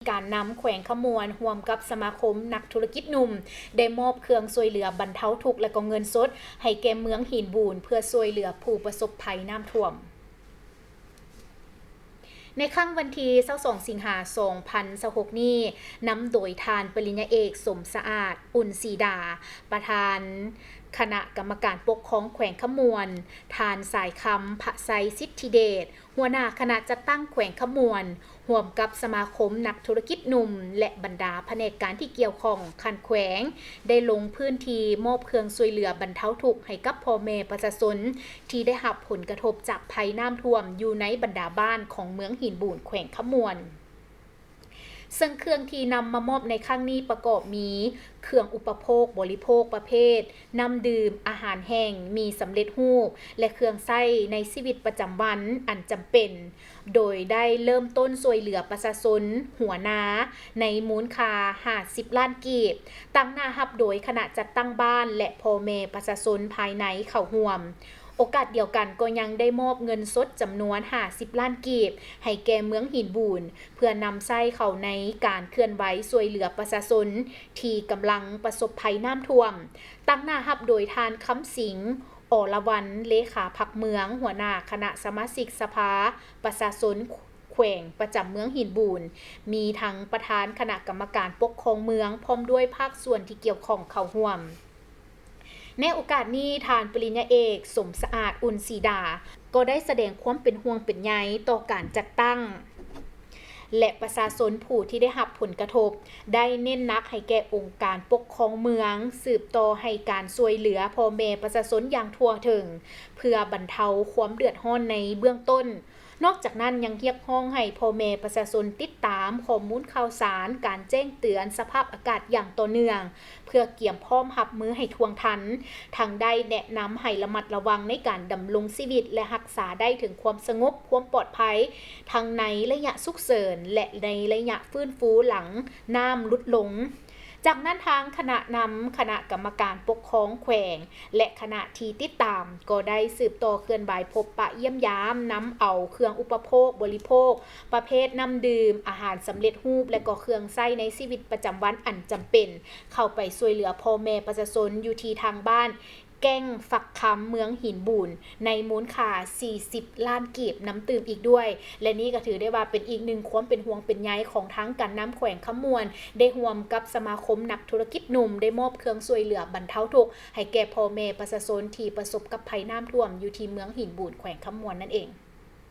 ການນຳແຂວງຄຳມ່ວນ ຮ່ວມກັບສະມາຄົມນັກທຸລະກິດໜຸ່ມ ໄດ້ມອບເຄື່ອງຊ່ວຍເຫຼືອບັນເທົາທຸກ ແລະ ກໍເງິນສົດໃຫ້ແກ່ເມືອງຫີນບູນ ເພື່ອຊ່ວຍເຫຼືອຜູ້ປະສົບໄພນ້ຳຖ້ວມ. ໃນຄ່ຳວັນທີຊາວສອງ ສິງຫາ ສອງພັນຊາວຫົກນີ້, ນຳໂດຍທ່ານປະລິນຍາເອກ ສົມສະອາດ ອຸ່ນສີດາ, ປະທານຄະນະກຳມະການປົກຄອງແຂວງຄຳມ່ວນ, ທ່ານ ສາຍຄຳ ພະໄຊສິດທິເດດ, ຫົວໜ້າຄະນະຈັດຕັ້ງແຂວງຄຳມ່ວນ, ຮ່ວມກັບສະມາຄົມນັກທຸລະກິດໜຸ່ມ ແລະ ບັນດາພະແນກການທີ່ກ່ຽວຂ້ອງຂັ້ນແຂວງ ໄດ້ລົງພື້ນທີ່ມອບເຄື່ອງຊ່ວຍເຫຼືອບັນເທົາທຸກໃຫ້ກັບພໍ່ແມ່ປະຊາຊົນທີ່ໄດ້ຮັບຜົນກະທົບຈາກໄພນ້ຳຖ້ວມຢູ່ໃນບັນດາບ້ານຂອງເມືອງຫີນບູນ ແຂວງຄຳມ່ວນ. ເຊິ່ງເຄື່ອງທີ່ນຳມາມອບໃນຄັ້ງນີ້ປະກອບມີ ເຄື່ອງອຸປະໂພກບໍລິໂພກປະເພດ ນ້ຳດື່ມ, ອາຫານແຫ້ງ, ໝີ່ສຳເລັດຮູບ ແລະ ເຄື່ອງໃຊ້ໃນຊີວິດປະຈຳວັນອັນຈຳເປັນ, ໂດຍໄດ້ເລີ່ມຕົ້ນຊ່ວຍເຫຼືອປະຊາຊົນຫົວນາໃນມູນຄ່າຫ້າສິບລ້ານກີບ, ຕາງໜ້າຮັບໂດຍຄະນະຈັດຕັ້ງບ້ານ ແລະ ພໍ່ແມ່ປະຊາຊົນພາຍໃນເຂົ້າຮ່ວມ. ໂອກາດດຽວກັນກໍຍັງໄດ້ມອບເງິນສົດຈຳນວນຫ້າສິບລ້ານກີບໃຫ້ແກ່ເມືອງຫີນບູນ ເພື່ອນຳໃຊ້ເຂົ້າໃນການເຄື່ອນໄຫວຊ່ວຍເຫຼືອປະຊາຊົນທີ່ກຳລັງປະສົບໄພນ້ຳຖ້ວມ. ຕາງໜ້າຮັບໂດຍທ່ານ ຄຳສິງ ອລະວັນ ເລຂາພັກເມືອງ, ຫົວໜ້າຄະນະສະມາຊິກສະພາປະຊາຊົນແຂວງປະຈຳເມືອງຫີນບູນ, ມີທັງປະທານຄະນະກຳມະການປົກຄອງເມືອງ ພ້ອມດ້ວຍພາກສ່ວນທີ່ກ່ຽວຂ້ອງເຂົ້າຮ່ວມ. ໃນໂອກາດນີ້, ທ່ານປະລິນຍາເອກ ສົມສະອາດ ອຸ່ນສີດາ ກໍໄດ້ສະແດງຄວາມເປັນຫ່ວງເປັນໃຍຕໍ່ການຈັດຕັ້ງ ແລະ ປະຊາຊົນຜູ້ທີ່ໄດ້ຮັບຜົນກະທົບ, ໄດ້ເນັ້ນໜັກໃຫ້ແກ່ອົງການປົກຄອງເມືອງ ສືບຕໍ່ໃຫ້ການຊ່ວຍເຫຼືອພໍ່ແມ່ປະຊາຊົນຢ່າງທົ່ວເຖິງ ເພື່ອບັນເທົາຄວາມເດືອດຮ້ອນໃນເບື້ອງຕົ້ນ. ນອກຈາກນັ້ນ, ຍັງຮຽກຮ້ອງໃຫ້ພໍ່ແມ່ປະຊາຊົນຕິດຕາມຂໍ້ມູນຂ່າວສານ, ການແຈ້ງເຕືອນສະພາບອາກາດຢ່າງຕໍ່ເນື່ອງ ເພື່ອກຽມພ້ອມຮັບມືໃຫ້ທ່ວງທັນ, ທັງໄດ້ແນະນຳໃຫ້ລະມັດລະວັງໃນການດຳລົງຊີວິດ ແລະ ຮັກສາໄດ້ເຖິງຄວາມສະຫງົບ, ຄວາມປອດໄພ ທັງໃນໄລຍະສຸກເສີນ ແລະ ໃນໄລຍະຟື້ນຟູຫຼັງນ້ຳຫຼຸດລົງ. ຈາກນັ້ນ, ທາງຄະນະນຳຄະນະກຳມະການປົກຄອງແຂວງ ແລະ ຄະນະທີ່ຕິດຕາມ ກໍໄດ້ສືບຕໍ່ເຄື່ອນໄຫວພົບປະຢ້ຽມຢາມ, ນຳເອົາເຄື່ອງອຸປະໂພກບໍລິໂພກປະເພດນ້ຳດື່ມ, ອາຫານສຳເລັດຮູບ ແລະ ກໍເຄື່ອງໃຊ້ໃນຊີວິດປະຈຳວັນອັນຈຳເປັນ ເຂົ້າໄປຊ່ວຍເຫຼືອພໍ່ແມ່ປະຊາຊົນຢູ່ທີ່ທາງບ້ານແກ້ງຝັກຄຳ ເມືອງຫີນບູນ ໃນມູນຄ່າສີ່ສິບລ້ານກີບນຳຕື່ມອີກດ້ວຍ. ແລະ ນີ້ກໍຖືໄດ້ວ່າເປັນອີກໜຶ່ງຄວາມເປັນຫ່ວງເປັນໃຍຂອງທາງການນຳແຂວງຄຳມ່ວນ ໄດ້ຮ່ວມກັບສະມາຄົມນັກທຸລະກິດໜຸ່ມ ໄດ້ມອບເຄື່ອງຊ່ວຍເຫຼືອບັນເທົາທຸກໃຫ້ແກ່ພໍ່ແມ່ປະຊາຊົນທີ່ປະສົບກັບໄພນ້ຳຖ້ວມຢູ່ທີ່ເມືອງຫີນບູນ ແຂວງຄຳມ່ວນນັ້ນເອງ.